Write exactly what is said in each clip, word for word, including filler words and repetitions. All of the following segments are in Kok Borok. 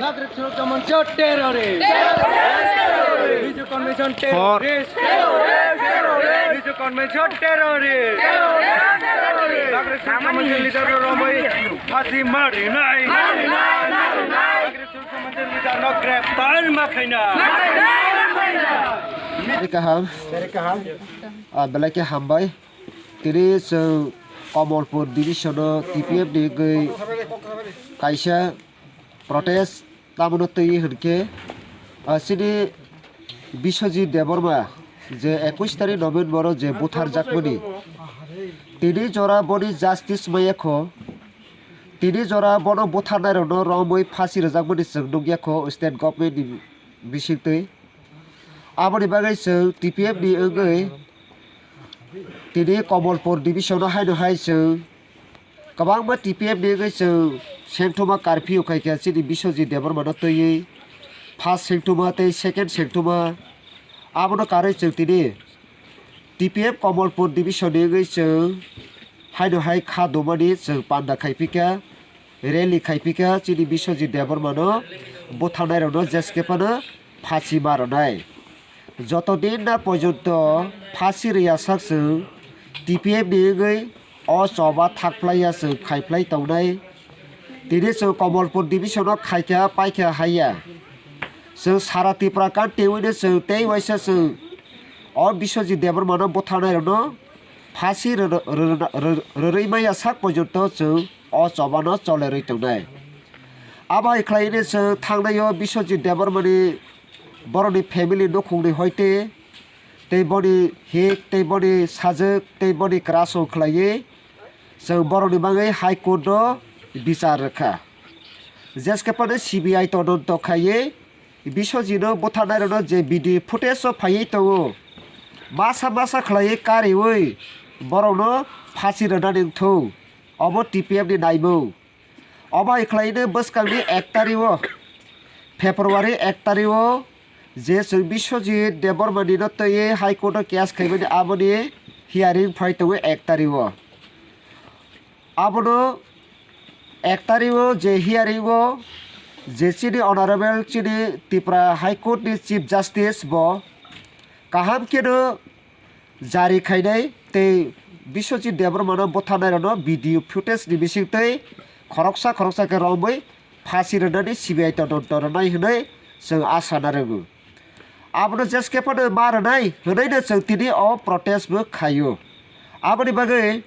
Nagorik Suroksa Manch terrorist. Mizho Convention terrorist. Mizho Convention terrorist. Nagorik Suroksa Manch leader no romwi phasi ma rinai. Nagorik Suroksa Manch leader no greptar ma khaina. Belai kaham. Ah, belai khe hambai. Tini chwng Kamalpur division o T P F ni wngwi kaisa protest tamoni twi hwnkhe, ah, chini Biswajit Debbarma je ekush tarik November o je butharjakmani, tini jora boni justice maya kho, tini jora bono butharnairokno romwi phasi rwjakmani chwng nukya kho state government ni bisingtwi. Aboni bagwi chwng T P F ni wngwi tini Kamalpur division o haino hai chwng kwbangma T P F ni wngwi chwng sengthoma curfew khaikha chini Biswajit Debbarma no twiwi first sengthoma tei second sengthoma. Abono karwi chwng tini T P F Kamalpur division ni wngwi chwng haino hai kha dumani chwng panda khaiphikha, rally khaiphikha chini Biswajit Debbarma no butharnairokno jeskepano phasi ma rwnai. Joto din na porjonto phasi rwya sak chwng T P F ni wngwi o choba thakphlaiya chwng khaiphlai tongnai. Tini chwng Kamalpur division o khaikha paikha haiya. Chwng sara Tipra kan twiwi no chwng tei waisa chwng o Biswajit Debbarma no butharnairokno phasi rw-, rw-, rw-, rwrwi maya sak porjonto chwng o chobano cholerwi tongnai. Abo hai khlai hwnwi chwng thangnai o Biswajit Debbarmani borokni family nukhungni hoite tei boni hik tei boni sajwk tei boni kwrasong khlaiwi chwng borokni bagwi High Court o bichar rwkha. Jeskepano C B I todonto khaiwi Biswajitno butharnairokno je video footage o phaiwi tongo, masa masa khlaiwi kariwi borokno phasi rwnani wngthung, obo T P F ni naimung. Obo hai khlaiwi bwskangni ek tario, February ek tario je chwng Biswajit Debbarmani no twiwi High Court o case khaimani aboni hearing phai tongo ek tario. Abono ek tario je hearing o je chini honorable chini Tripura High Court ni Chief Justice bo kaham kheno jari khainai tei Biswajit Debbarma no butharnai rokno video footage ni bisingtwi khoroksa khoroksa khe romwi phasi rwnani C B I todonto rwnai hwnwi chwng asa narwgo. Abono jeskhe phano ma rwnai hwnwi no chwng tini o protest bo khaio. Aboni bagwi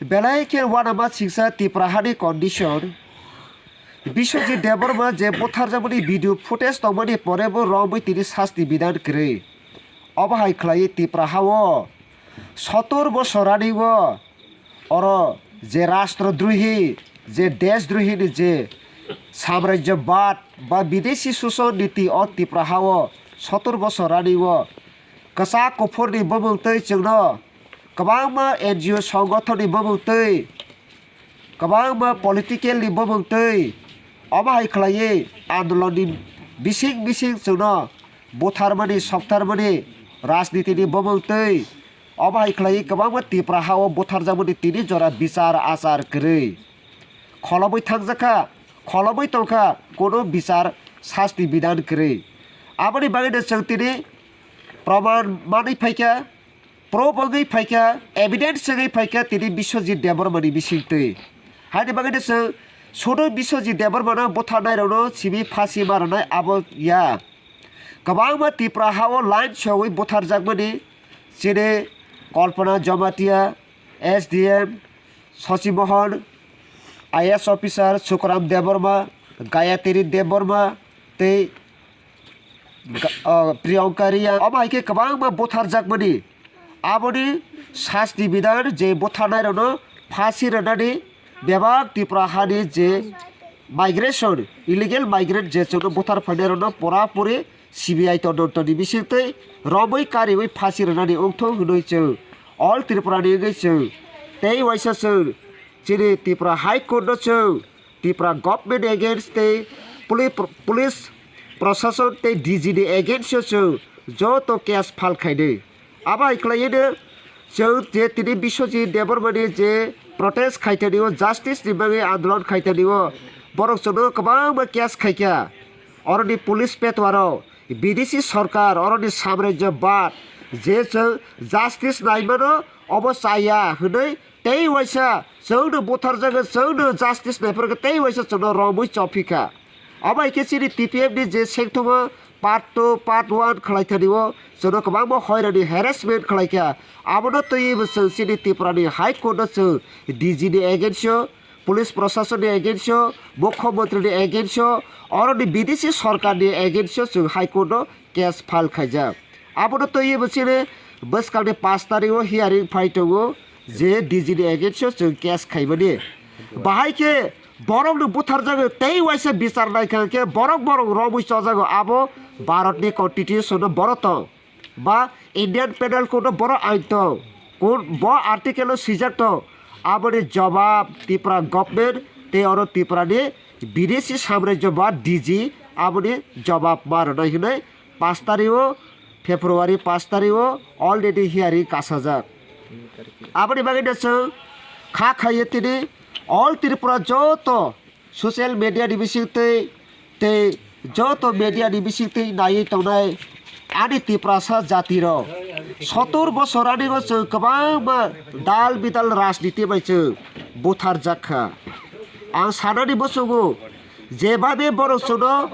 belai khe uanama singsa Tripura hani condition. Biswajit Debbarma je butharjakmani video footage tongmani pore bo romwi tini sasti bidhan kwrwi. Obo hai khlaiwi Tripura hao sotor bosor ani o oro je rastrodrohi, je deshdrohi ni je samrajyabad ba bidesi shoshon niti o Tripura hao sotor bosor ani o kwchak kuphurni bumung twi chwngno kwbangma N G O songothonni bumung twi kwbangma political ni bumung twi omo hai khlaiwi andolon ni bising bising chwngno butharmani, soktharmani, rajniti ni bumung twi omo hai khlaiwi kwbangma Tripura hao butharjakmani tini jora bichar achar kwrwi kholobwi thangjakha, kholobwi tongkha, kono bichar sasti bidhan kwrwi. Aboni bagwino chwng tini proman manwi phaikha, proof wngwi phaikha, evidence wngwi phaikha tini Biswajit Debbarma ni bisingtwi. Haini bagwino chwng sudo Biswajit Debbarma no butharnai rokno simi phasi ma rwnai abo ya. Kwbangma Tripura hao line sogwi butharjakmani chini Kalpana Jamatia, S D M, Shashi Mohan, I A S officer Sukaram Debbarma, Gayatri Debbarma tei Ga-, ah, Priyanka Reang, omo hai khe kwbangma butharjakmani. Aboni sasti bidhan je butharnai rokno phasi rwnani bebak Tripura hani je migration, illegal migrant je chwngno buthar phainai rokno pura puri C B I todonto ni bisingtwi romwi kariwi phasi rwnani wngthok hwnwi chwng All Tripura ni wngwi chwng tei waisa chwng chini Tripura High Court no chwng Tripura government against tei poli-, police prosason tei D G ni against o chwng joto case file khainai. Abo hai khlaiwi no chwng je tini Biswajit Debbarma ni je protest khaitani o, justice ni bagwi andolon khaitani o, Borok chwngno kwbangma case khaikha. Oroni police petwaro, B D C sarkar, oroni samrajyabad, je chwng justice naimano, obo chaya hwnwi tei waisa chwngno butharjagwi chwngno justice naiphuru khe tei waisa chwngno romwi chophikha. Obo hai khe chini T P F ni je sengthomo part two, part one khlaithani o chwngno kwbangma hoirani harassment khlaikha. Abono twiwi bo chwng chini Tripura ni High Court o chwng D G ni against o, police prasasonni against o, mukhyamantri ni against o, oroni B D C sarkar ni against o chwng High Court o case file khaijak. Abono twiwi bo chini bwskangni pash tarikh o hearing phai tongo je D G ni against o chwng case khaimani. Bahai khe borokno butharjago tei waisa bichar naikha khe borok borok romwi chojago, abo Bharatni constitution o borok tong. Ba Indian Penal Code o borok ain tong, kun bo article o swijak tong, aboni jobab Tripura government tei oro Tripura ni B D C samrajyo ba D G aboni jobab ma rwnai hwnwi pash tarikh o, February pash tarikh o already hearing kasajak. Aboni bagwi no chwng kha khaiwi tini all Tripura joto social media ni bisingtwi tei joto media ni bisingtwi naiwi tongnai ani Tiprasa jati rok. Sotor bosor ani bo chwng kwbangma dal bidal rajniti bai chwng butharjak kha. Ang sanani muchungo, jebabe borok chwngno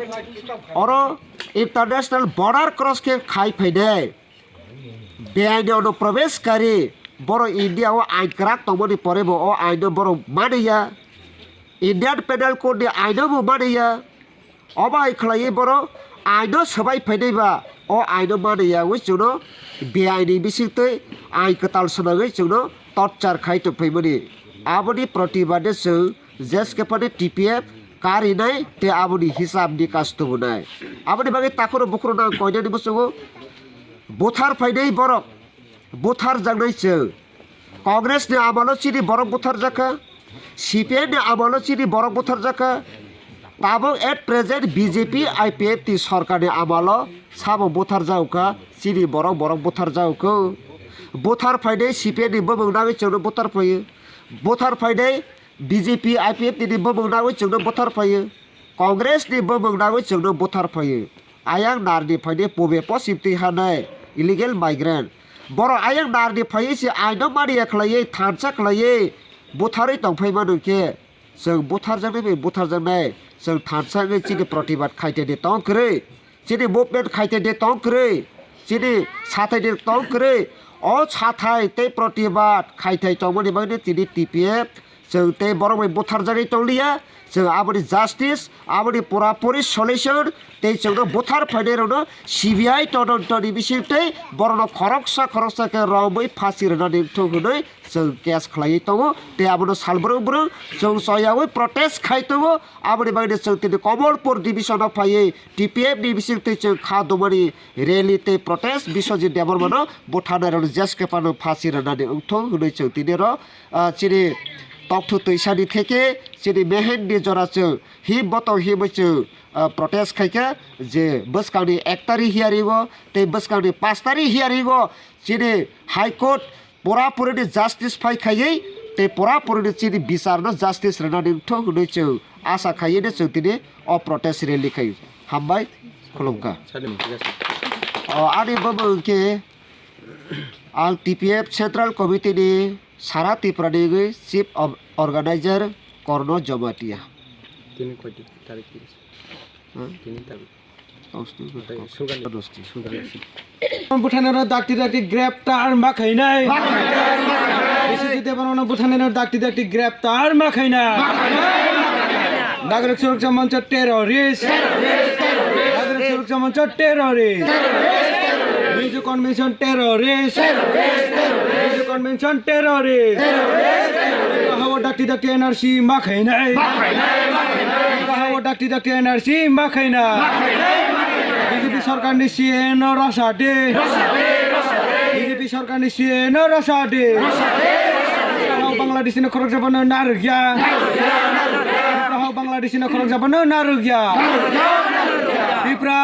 oro international border cross khe khai phainai, beaini onuprobeshkari, borok India o ain kwrak tongmani pore bo o aino borok mani ya, Indian Penal Code ni aino bo mani ya. Obo hai khlaiwi borok aino swbai phainai ba o aino mani ya wngwi chwngno beaini bisingtwi ain kwtal swnagwi chwngno torture khai tongphaimani. Aboni protibade chwng jeskepani T P F karinai tei aboni hisab nikas tubunai. Aboni bagwi takhoro bukhurokno ang koinani muchungo buthar phainai borok, butharjaknai chwng. Congress ni amalo chini borok butharjakha, C P M ni amalo chini borok butharjakha. Tabuk at present B J P I P F T sorkar ni amalo sabo butharjagokha, chini borok borok butharjagokha. Buthar phainai C P M ni bumung nangwi chwngno buthar phaio. Buthar phainai B J P I P F T ni bumung nangwi chwngno buthar phaio. Congress ni bumung nangwi chwngno buthar phaio. Ayang narni phainai pube posim twi hanai illegal migrant. Borok ayang narni phaiwi se aino mani ya khlaiwi thansa khlaiwi butharwi tongphai mano khe chwng butharjaknai bai butharjaknai chwng thansa wngwi chini protibad khaitede tong kwrwi, chini movement khaitede tong kwrwi, chini sathaide tong kwrwi. O sathai tei protibad khaithai tongmani bagwi chini T P F chwng tei borok bai butharjagwi tongliya. Chwng aboni justice, aboni pura puri solution tei chwngno buthar phainairokno C B I todonto ni bisingtwi borokno khoroksa khoroksa khe romwi phasi rwnani wngthok hwnwi chwng case khlaiwi tongo tei abono sal bwrwng bwrwng chwng choyaui protest khai tongo. Aboni bagwi chwng tini Kamalpur division o phaiwi T P F ni bisingtwi chwng kha dumani rally tei protest Biswajit Debbarmano butharnairokno jeskepano phasi rwnani wngthok hwnwi chwng tini oro, ah, chini tokthu twisani theke chini mehenni jora chwng him botong himwi chwng, ah, protest khaikha je bwskangni ek tari hearing o tei bwskangni panch tari hearing o chini High Court pura purini justice phai khaiwi tei pura purini chini bicharno justice rwnani wngthok hwnwi chwng asa khaiwi no chwng tini o protest rally khai. Hambai, khulumkha. O, ani bumung khe ang T P F Central Committee ni Sara Tripura ni wngwi Chief of Organizer Korno Jamatia. Tini koi tarik? Hmm? Tini tarik. Butharnairokno dakti dakti greptar ma khainai. Biswajit Debbarmano butharnairokno dakti dakti greptar ma khainai. Nagarik Surakcha Mancha terrorist. Nagarik Surakcha Mancha terrorist. Minju Convention terrorist. Minju Convention terrorist. Hawa dakti dakti N R C ma khainai. Hawa dakti dakti N R C ma khaina. B J P sorkarni C A A no rwsa di. B J P sorkarni C A A no rwsa di. Hawa Bangladesh ni khorok jabano narwkya. Hawa Bangladesh ni khorok jabano narwkya. Tipra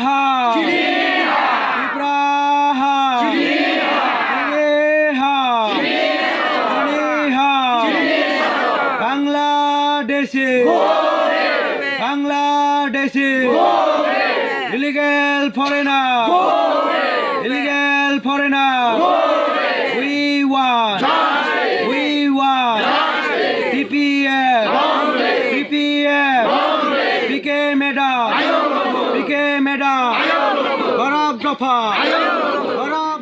ha. Tipra ha. Chini ha. Chini ha. Bangladeshi. Bangladeshi! Illegal foreigner! Illegal foreigner! We want! We want! T P F! T P F! P K madam! P K madam! Borok dopha! Borok